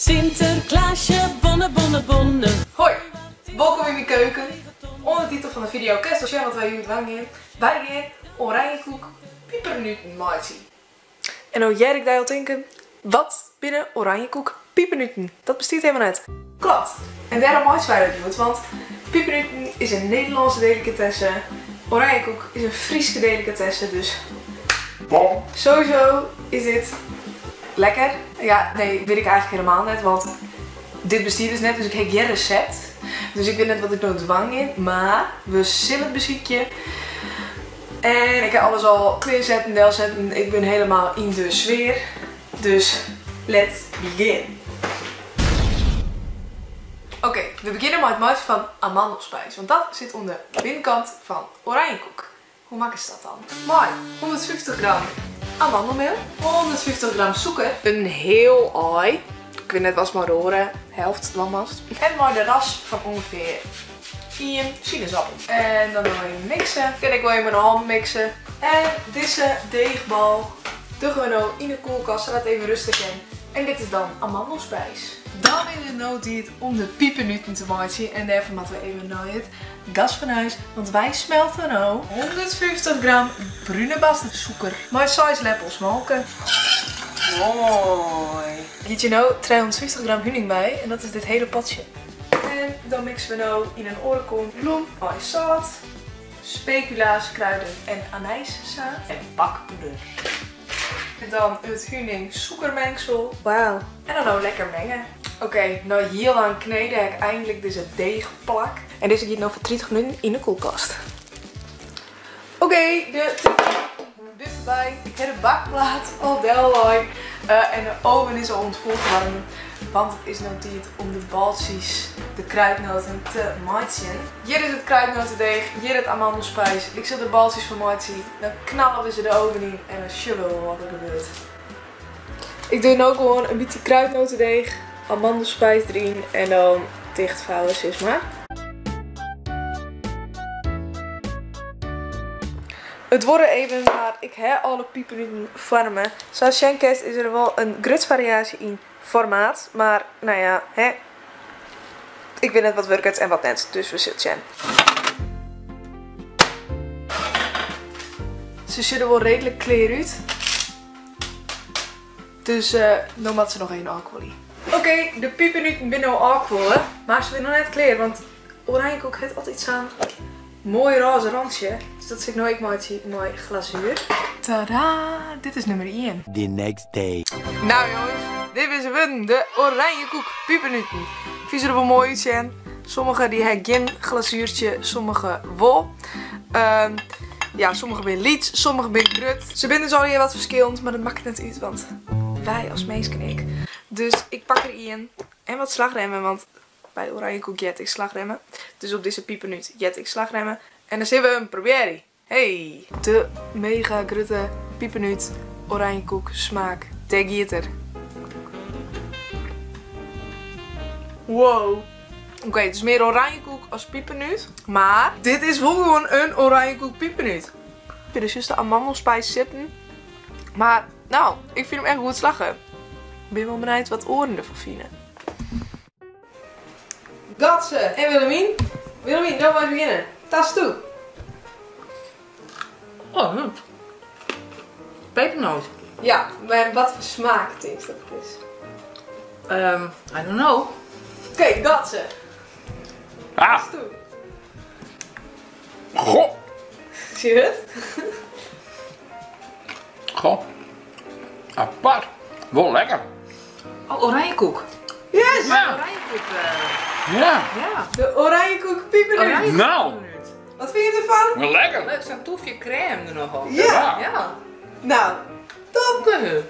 Sinterklaasje, bonne, bonne, bonne. Hoi, wolkom yn myn keuken. Oan de titel fan de video kinst al sjen wat wy hjoed dwaan gean. Wy gean oranjekoek pipernuten meitsjen. En no hear ik dy al tinken, wat binne oranjekoek pipernuten? Dat bestiet helemaal net. Klopt, en dêrom meitsje wy dat hjoed, want pipernuten is in Nederlânske delikatesse, oranjekoek is in Fryske delikatesse, dus sowieso is dit lekker. Ja, nee, wit ik eigentlik helemaal net, want dit bestiet dus net, dus ik ha gjin resept. Dus ik wit net wat ik no dwaan gean, mar we sille it besykje. En ik ha alles al klearsetten, delsetten, ik bin helemaal yn de sfear. Dus let's begin. Oké, we begjinne mei it meitsjen fan amandelspijs, want dat sit oan de binnenkant fan oranjekoek. Hoe makkest dat dan? Mei 150 gram amandelmeel, 150 gram sûker, in heal aai, ik wit net watst mei de oare helft dwaan moatst, en mei de rasp fan ûngefear ien sinesappel. En dan noch even mikse. Kin ek wol even mei de hannen mikse. En dizze deegbal dogge we no yn de koelkast sadat it even ruste kin. En dit is dan amandelspijs. Dan is it no tiid om de pipernuten te meitsjen en dêrfoar moatte we even nei it gasfornuis, want wy smelte no 150 gram brune bastensûker mei 6 leppels molke. Moai! Giet hjir no 350 gram huning by en dat is dit hele potsje. En dan mikse we no yn in oare kom bloem mei sâlt, speculaas, kruiden en anijszaad en bakpoeder. En dan it huning sûkermengsel. Wauw. En dan no lekker menge. Oké, nei hiel lang knede ha ik eindelijk dizze deegplak. En dizze giet no foar 30 minuten yn de koelkast. Oké, de 30 minuten binne foarby. Ik ha de bakplaat al dellein en de oven is al oan it foarwaarmjen. Want it is no tiid om de baltsjes, de kruidnoten, te meitsjen. Hjir is it kruidnotendeeg, hjir it amandelspijs. Ik sil der baltsjes fan meitsje. Dan knalle we se de oven yn en dan sjogge we wol wat der gebeurt. Ik doe no gewoan in bytsje kruidnotendeeg, amandelspijs deryn en dan tichtvouwen sis mar. It duorre even, mar ik ha alle pipernuten foarme. Sa sjen kinst is der wol in grut fariaasje yn formaat, mar nou ja, hè. Ik wit net wat wurket en wat net, dus we sille sjen. Se sjogge der wol reedlik klear út. Dus no moatte se noch even ôfkuolje. Oké, de pipernuten binne no ôfkuolle, mar se binne noch net klear, want oranjekoek hat altyd sa'n moai rôze rantsje. Dus dat sil ik no ek meitsje mei glazuer. Tadaa, dit is nummer ien. The next day. Nou jongens, dit binne se wurden, de oranjekoek pipernuten. Ik fyn se der wol moai útsjen. Sommige dy ha gjin glazuertsje, sommige wol. Ja, sommige binne lyts, sommige binne grut. Se binne dus allegear wat ferskillend, mar dat makket net út, want wy as minsken ek. Dus ik pak der ien en wat slachremme, want by oranjekoek heart ek slachremme. Dus op dizze pipernút heart ek slachremme. En dan sille we him probearje. Hey! De mega grutte pipernút oranjekoek smaak. Dêr giet er. Wow. Oké, it is mear oranjekoek as pipernút. Mar dit is wol gewoan in oranjekoek pipernút. Der is just de amandelspijs sitten. Mar nou, ik fyn him echt goed slagge. Bin wol benijd wat oaren derfan fine. Gatse en Willemien. Willemien, no meist begjinne. Tas toe. Oh, Pepernoot. Ja, mar wat foar smaak tinkst dat it is? I don't know. Oké, Gatse. Ah. Tas toe. Goh. Zie je het? Goh. Apart. Wol lekker. Oh, oranjekoek. Yes! Ja. Oranjekoek. Ja. Ja. De oranjekoek pipernút. Oranjekoek Nou. pipernút. Wat fyn je derfan? Wel lekker. Leuk, zo'n toefje crème er nog op. Ja. Ja. Nou, top. Oké.